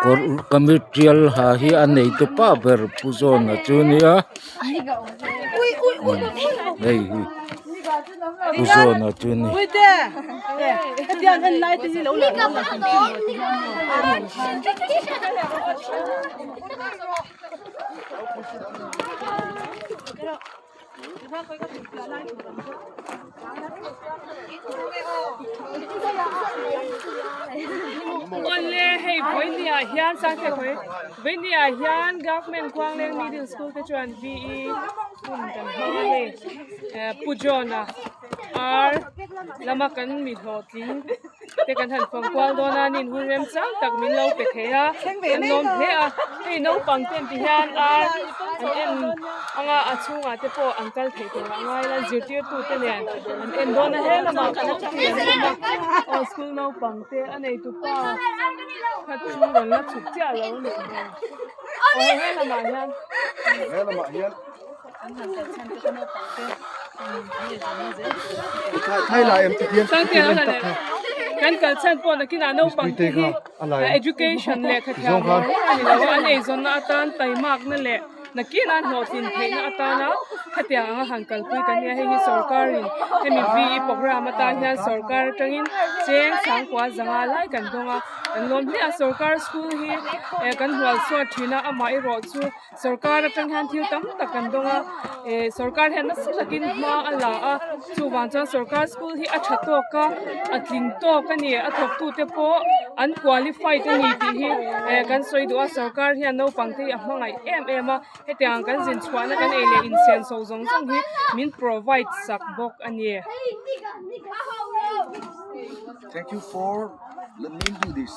Kawr kamis tial ha hi a nei tu pa ber pu zawna chu nia hei hi pu zawna chu a ni. Awle hei vawinia hian sangte khawi vawinia hian government Khuangleng middle school te chuan ve hun kan hmang a hei eh pu John-a ar lama kan mi hlawhtling te kan han fawng kual dawn a nin hun remchang tak min lo pe thei a kan lawm hle a hei naupang te an ti hian ar an en anga a chhungah te pawh an kal theih tur a ngai la zirtirtu te nen an en dawn a he lamah pawh khi an awm a aw school naupang te a neitu pa kha chu rawn la chhuk chiah lo a nih hmel aw he lamah hian he lamah hian Kan kal chhan pawh nakinah naupang te hi education lehkha thiam lo a ni lo a, an eizawnna atan taimakna leh nakin an hlawhtlin theihna atana khatiang anga han kalpui kan nia hei hi sorkarin hemi VE programme atan hian sorkar atangin cheng sangkua zanga lai kan dawng a, kan lawm hle a sorkar school hi kan hual chhuat thin a amaherawh chu. Sorkar atang hian thil tam tak kan dawng a eh sorkar hian nasa takin hma a la a chuvang chuan sorkar school hi a tha tawk a a tling tawk a ni a thawk tu te pawh an qualified a ni tih hi eh kan sawi duh a sorkar hian naupang te hi a hmangaih em em a hetiang kan zin chhuahna kan ei leh insiam so zawng zawng hi min provide sak bawk a ni. Thank you for let me do this.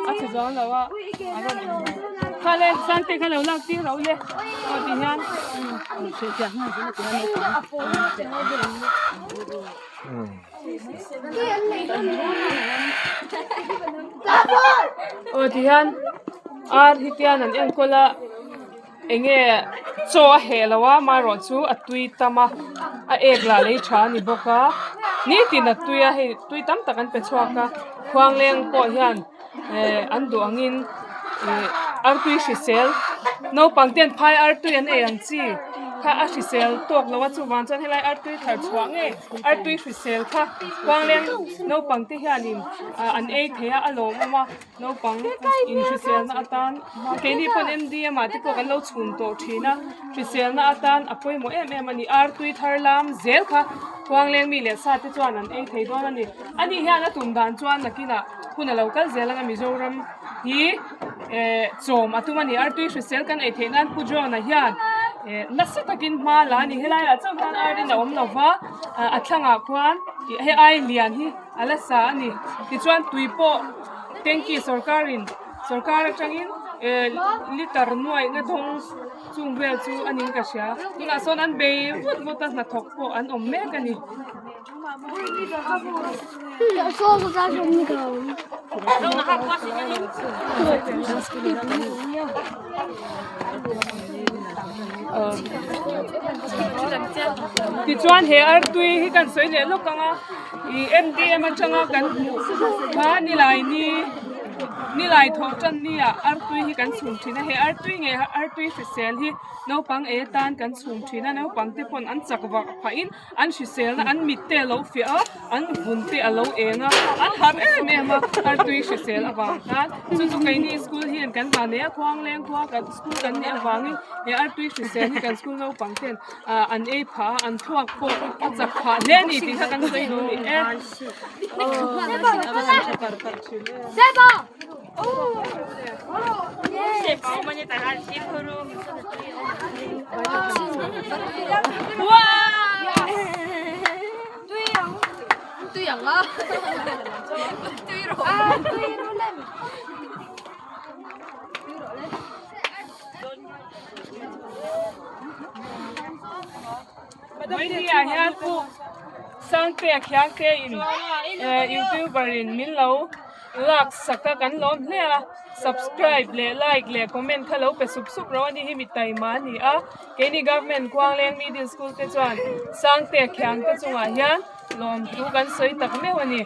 A chhe zuang lo a a rawn in kha le sangte kha lo lak tir ro le aw ti hian aw ti hian ar hi tian an enkawl a. Enge chaw a heh lo a amaherawh chu a tui tam a a ek lah lei tha a ni bawk a nitin a tui a hei tui tam tak an pe chhuak a khuangleng pawh hian eh an duh angin ih artui hrisel naupang ten phai artui an ei ang chi kha a hrisel tawk lo a chuvang chuan helai artui thar chhuah ngei artui hrisel kha khuangleng naupang te hianin ah an ei thei a a lawmawm a. Naupang inhriselna atan keini pawn MDM ah te pawh kan lo chhun tawh thin a, hriselna atan a pawimawh em em a ni. Artui thar lam zel kha Khuangleng mi leh sa te chuan an ei thei dawn a ni. Ani hian a tum dan chuan nakinah hun a lo kal zel anga Mizoram hi eh chawm a tum a ni. Artui hrisel kan ei theih nan Pu John-a hian eh nasa takin hma la a ni. Helaiah chauh hian ar in a awm lo va, a thlangah khuan hei ai lian hi a la sa a ni tichuan tui pawh tanky sorkarin sorkar atangin eh liter nuaihna dawng chung vel chu a niin ka hria tunah sawn an bei vut vut a hnathawk pawh an awm mek a ni. Tichuan he artui hi kan sawi leh lawk ang a ih M_D_M atanga kan hmuh kha nilai ni nilai thawh tan ni ah artui hi kan chhum thin a he artui nge artui hrisel hi naupang ei atan kan chhum thin a naupang te pawn an chak vak phah in. An hriselna an mit te a lo fiah a, an vun te a lo eng a, an harh em em a, artui hrisel avang khan chu chu keini school hian kan van nei a, Khuangleng khua kan school kan nih avangin he artui hrisel hi kan school naupang ten ah an ei phah a, an thluak pawh a chak phah hle a ni tih kha kan sawi duh a ni e. Vawinia hian Pu Sangtea Khiangte in youtuber in min lo. lak sak a kan lawm hle a subscribe leh like leh comment kha lo pe sup sup rawh a ni hi mi taima a ni a keini government Khuangleng middle school te chuan Sangte khiang te chungah hian lawmthu kan sawi tak meuh a ni.